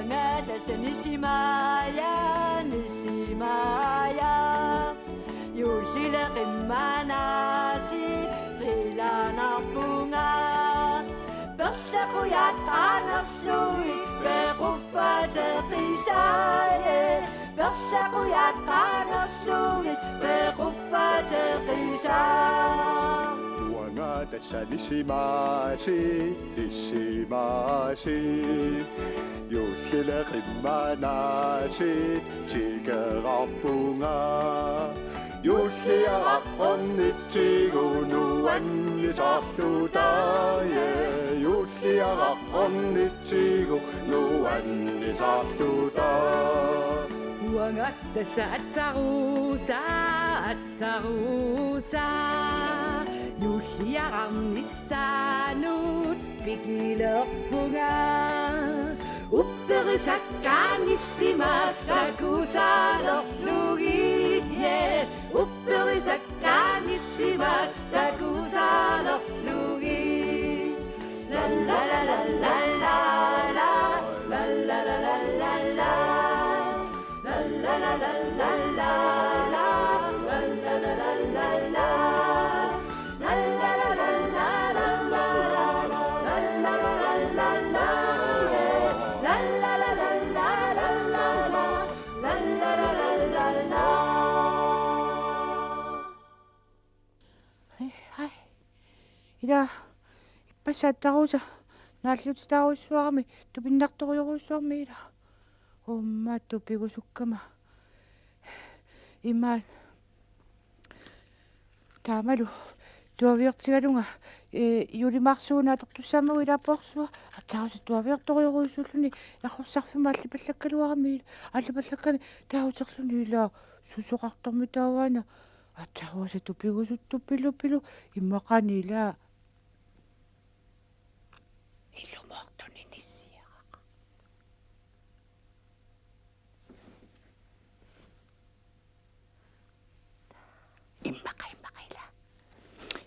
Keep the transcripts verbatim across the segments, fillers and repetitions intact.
Natasanisimaja, nisimaja. Juullile qimmanaasi qilanarpunga. Perlaqujat qanerlugit pequffateqisaaje. Perlaqujat qanerlugit pequffateqisaa. Uanga tassa nisimaasi, nisimaasi. Juullile qimmanaasi tikerarpunga. Juulliaraq ornitsigu nuannisarluta, ja. Juulliaraq ornitsigu nuannisarluta. Uanga tassa atsarusa, atsarusa. Juulliaraq nissaanut pikilerpunga. Upperisakkaat nissimaat takusaalerlugit, ja. Upperisakkaat nissimaat takusaalerlugit. La la la la la la la. La la la la la la la. Ai, ai. Ila, ippassaq atsarusa naalliutitaarujussuarami, tupinnartorujorujussuarmi ila. Uumma tupigusukkama. Imaat. Taamalu tuaviortigalunga, ee, juulimaarsuuna atortussaammagu ila porsua, atsarusa tuaviortorujorujussuulluni errorsarfimma allipallakkaluarami, allipallakkami taaguterluni ila susoqartormi taavaana, atsarusa tupigusuttupilupilu immaqaana ila ilumoortuni nissiaraq. Immaqa, immaqa ila.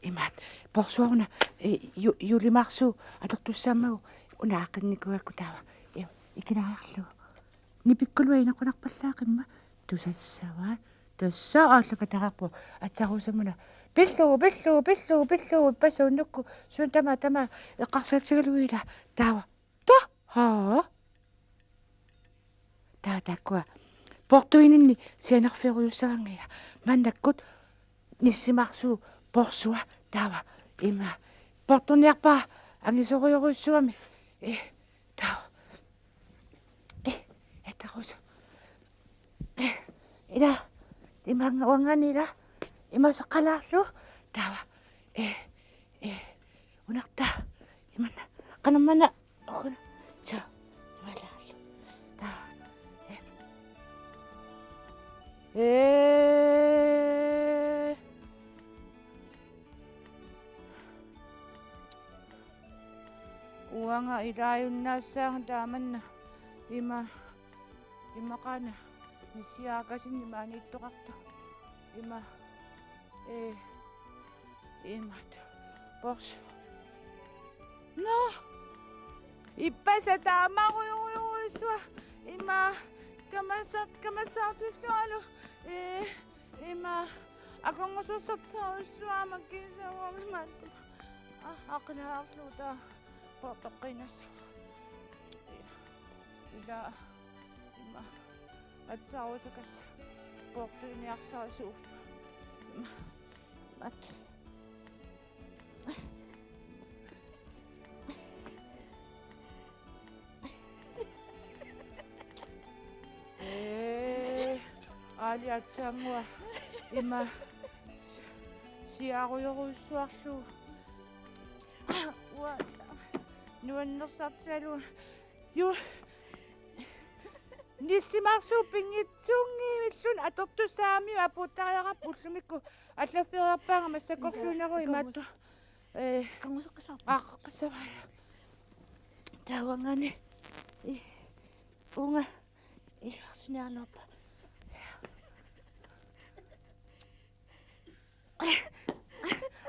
Imaat, porsuaruna, ee, ju-, juulimaarsuup atortussaammagu una aaqinnikuugakku taava. Ee, ikilaagarlugu. Nipikkulua inequnarpallaaqimma tusassavaat. Tassa aallakateqarpoq atsarusamuna. Pillugu, pillugu, pillugu, pillugu, ippassaq unnukkut. Suut tamaat, tamaat eqqarsaatigalugu ila. Taava. Taha. Taava taakkua portuininni sianerfiorujussuanngilaq. Maannakkut nissimaarsuup porsua taava ima. Portorniarpara angisoorujorujussuugami. Ee, taava. Ee, atsarusa. Ee, ila, imaannga uangaani ila. Ima saqqalaarlugu. Taava. Ee, ee, unartaa. Imanna. Qanammanna. Una. Soo. Imalaallu. Taava. Ee. Ee. Uanga ilaajunnaassaanga taamanna. Ima, immaqaana nissiaakasinni maaniittoqartoq. Ima, ee, imaat. Pors. Nå. Ippassaq taamarujorujussuaq. Ima, kamasa-, kamassaartilluarlu. Ee, ima, akornusersortarujussuaq aamma kiisaruamimaattu. Aa, aqilaarluta. Portoqqiinnassaq. Ila, ima, atsarusakassa portuiniarsarisuuvoq. Ima, mat. Ee, aali atsaannguaq. Ima, siaarujorujussuarlugu. Uanga nuannersartigalugu. Ju-, nissimaarsuup pinngitsuunngivilluni atortussaamiuk apuuttariaqarpoq ullumikkut allaffeeriarpaanga massakkorluinnarlugu imaattoq. Ee, kanguseqqissaarpa? Aa, qissavaa. Taava uangaani. Ee, uunga. Ee, arsiniarluarpa.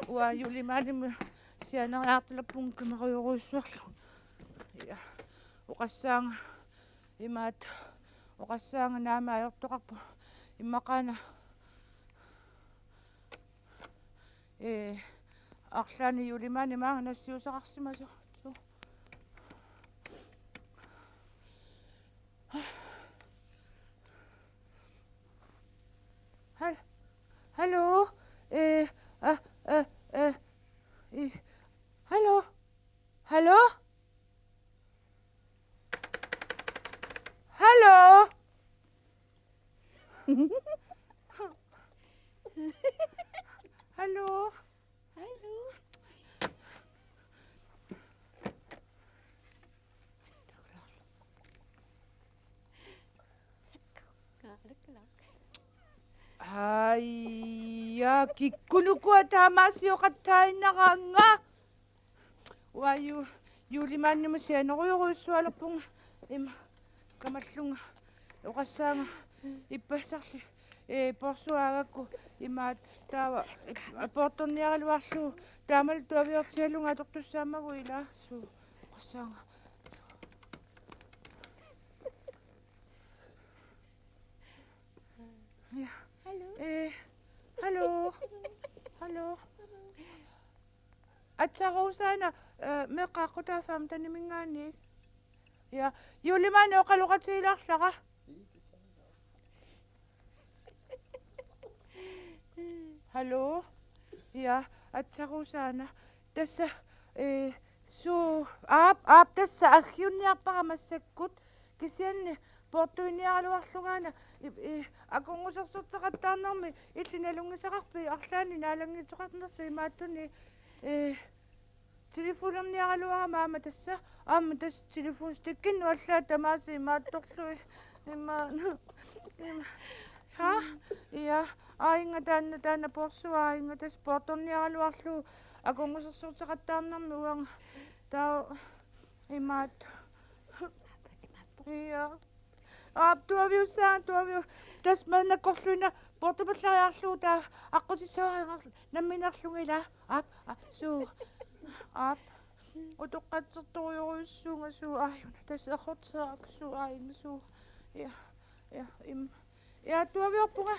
Uanga juulimaalimmut sianeriartulerpunga kamarujorujussuarlugu. Ja. Oqassaanga Imaattoq oqassaanga naamik ajortoqarpoq immaqaana. Ee, arlaannik juulimaannik maanga nassiussaqarsimasoq. Hal-, hallo? Ee, a, a, a, i, hallo? Hallo? Hallo? Hallo? Hallo? Aja, kikkunuku taamaasioqattaaginnaraanga. Uanga juulimaannimut sianerujorujussualerpunga ima kamallunga oqassaanga ippassarli, ee, porsuaagakku imaattoq taava, ee, poortorniaraluarlugu taamalu tuaviortigalunga atortussaammagu ilaa suu oqassaanga. Ja. Hallo? Ee, hallo? Hallo? Aatsaat Rosaana, ee, meeqqat aqqutaavoq femteniminngaanniit. Ja, juulimaannik oqaloqatigilaarlara. Hallo? Ja, aatsaat Rosaana. Tassa, ee, suu, aap, aap, tassa aggiunniarpara massakkut. Kisianni poortuiniaraluarlungaana, i, i, akornusersorteqattaarnermi illit nalunngisaqarpit arlaannik naalanngisoqarnersoq imaattunik, ee, telefonerniaraluarama aamma tassa, aamma tassa telefonstikkinnut allaat tamaasa imaattorlugit. Ima, ima. Ha? Ja, aajuna taanna, taanna porsuaa aajuna tassa poortorniaraluarlugu akornusersorteqattaarnermi uanga. Taava imaattoq. Ja. Aap, tuaviussaanga, tuaviu-, tassa maannakkorluinnaq poortupallariarlugu taava aqqutissavara nammineerlunga ilaa. Aap, aap, suu. Aap. Utoqqatsertorujorujussuuvunga suu aajuna. Tassa errorterakku suu aajuna suu. Ja, ja, im. Ja, tuaviorpunga.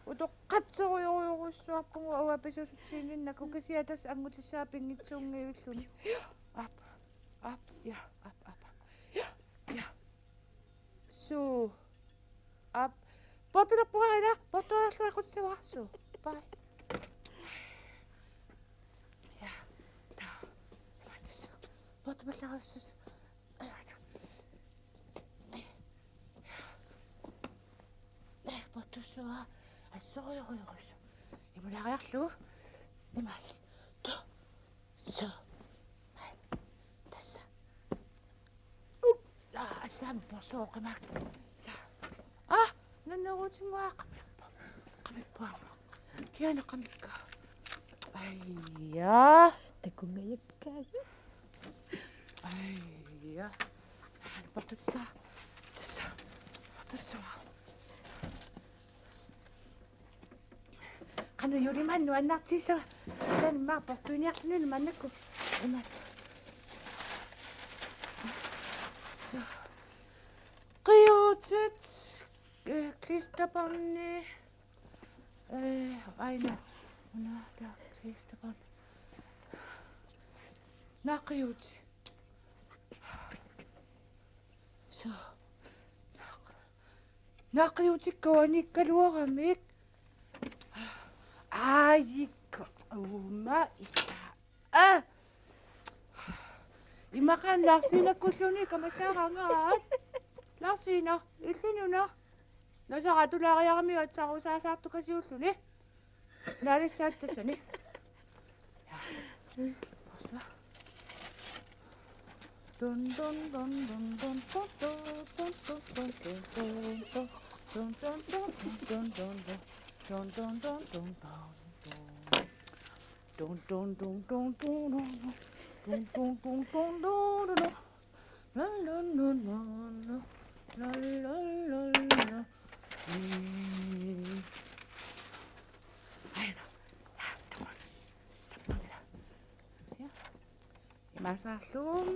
Utoqqatserujorujorujussuarpunga uanga pisuussutiginnginnakku kisianni tassa angutissaa pinngitsuunngivilluni. Aap, aap, ja, aap, aap, aap. Ja, ja. Suu. Aap. Poortulerpunga ilaa, poortulerlugu aqqutissavara suu. Bye. Ja. Taa. Poortupallariarlugu. Poortussavara assorujorujussuaq. Imulariarlugu. Imaasal. Tu. Suu. Tassa. Up. Aa, assami porsuoqimaak. Sa. Aa, nanneruutinnguaq qamippu-, qamippuama. Kiana qamikka. Aja. Takungajakkaagut. Aja. Aa, portussavara. Tassa. Portussavara. Qanoq juulimaannik nuannaartissava? Sanimmaa poortuiniarluni maannakkut. Imaattoq. Qiutit, ee, klisterbåndi, ee, aajuna. Una taava klisterbåndi. Naqiutit. Suu. Naqiutikka uaniikkaluaramik. Aajikka uuma ita. Aa! Immaqa Larsinakkuluunniit kamassaaraangaat. Larsina, illuni una. Nasara atulaariaramiuk aatsaat Rosaasaartukasiulluni. Naalissaat tassani. Dun, dun, dun. Dun, dun, dun, dun, dun. Dun, dun, dun, dun, dun. Dun, dun, dun, dun, dun, dun. La, la, la, la, la. La, la, la, la. Mm. Aina. Tappavila. Ja. Imaasarlum.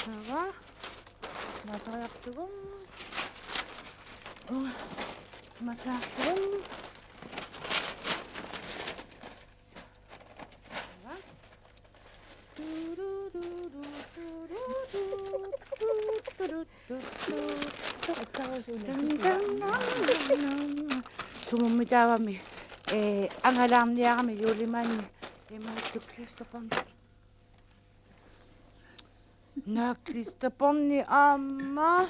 Taava. Masariartugut. Masariartugut. Sumummi taavami, ee, angalaarniarami juulimaanni imaattoq klisterpånd. Naa, klisterpåndi aamma.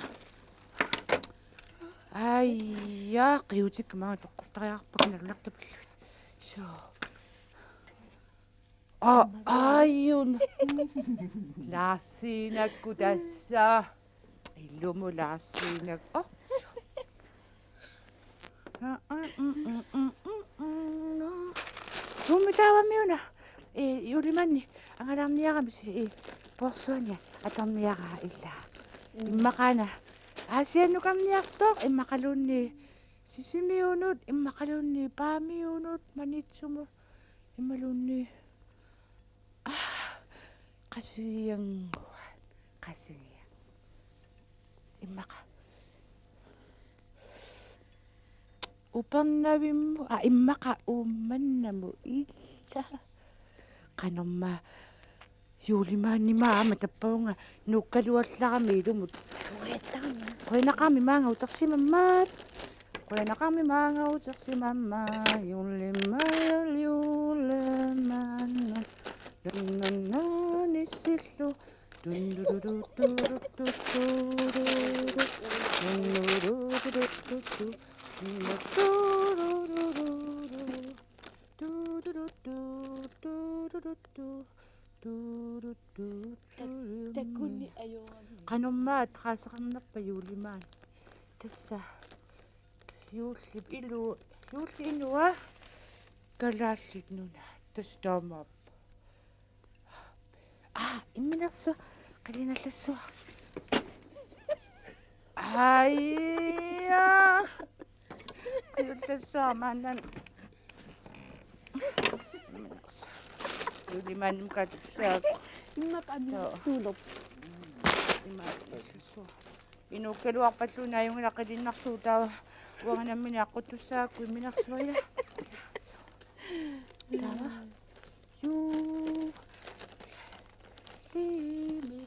Aja, qiutikka maanga toqqortariaqarpakka nalunartupillugit. Suu. Aa, aajuna. Laarsiinakkut tassa. Ilumut laarsiinak-, oh. Sumummi taavami una. Ee, juulimaanni angalaarniarami, ee, poorsuani atorniaraa ilaa. Mm. Immaqaana Aasiannukarniartoq, immaqaluunniit Sisimiunut, immaqaluunniit Paamiunut, Maniitsumut, imaluunniit, aa, Qasigiannguaq, Qasigiannguaq. Immaqa Upernavimmut, aa, immaqa Uummannamut ilaa. Qanormaa juulimaanni aamma tappavunga nuukkaluallarami ilumut. Qujanaqaami maanga utersimammat. Qujanaqaami maanga utersimammat. Juulimaanna, juulimaanna. Nunannissillu. Takunni ajoraami. Qanormaa adresseqarnerpa juulimaanni? Tassa juullip ilu-, juullip inua Kalaallit Nunaat. Tassa taamaappoq. Aa, imminersuaq, qilinallassuaq. Aja. Qilinallassuaq maanna. Imminersuaq. Juulimaannimut katussaak. Immaqa. Joo. Tuulop. Imaattuussuaq. Inuukkaluarpalluunniit ajunngilaq qilinnarlugu, taava uanga nammineq aqquttussaagakku imminersuaq, ilaa. Taava. Juu. Liimi.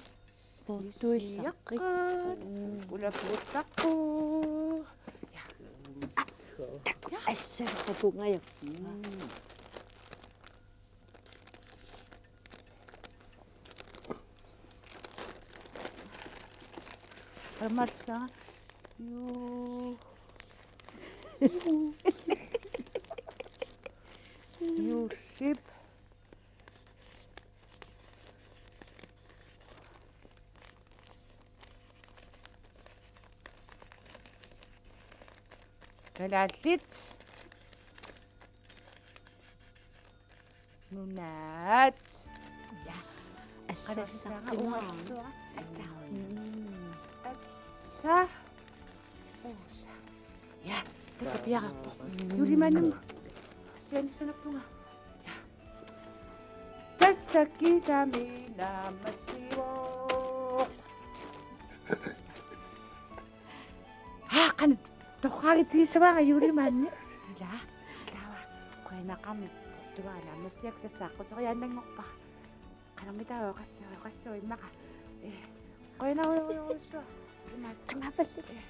Poortuillaqqit. Issiaqqat. Mm. Ulapuuttaqqu. Ja. Assarpapungajak. Mm. Qamatsa. Juu. Juullip. Kalaallit Nunaat. Ja. Qalassusaanga uunga. Mm. Tassa. Uusa. Ja, tassa piareerpoq. Juulimaannimut sianissanerpunga. Ja. Tassa kisami naammassivoq. Aa, qanoq torraagitigissavaanga juulimaanni. Ilaa. Taava. Qujanaqaami. Tuaana naammassiaq, tassa aqquteriaannanngorpara. Qanormi taava oqassavat, oqassavat immaqa. Ee. Qujanarujorujussuaq. Imaat. Qimaapallit. Ee.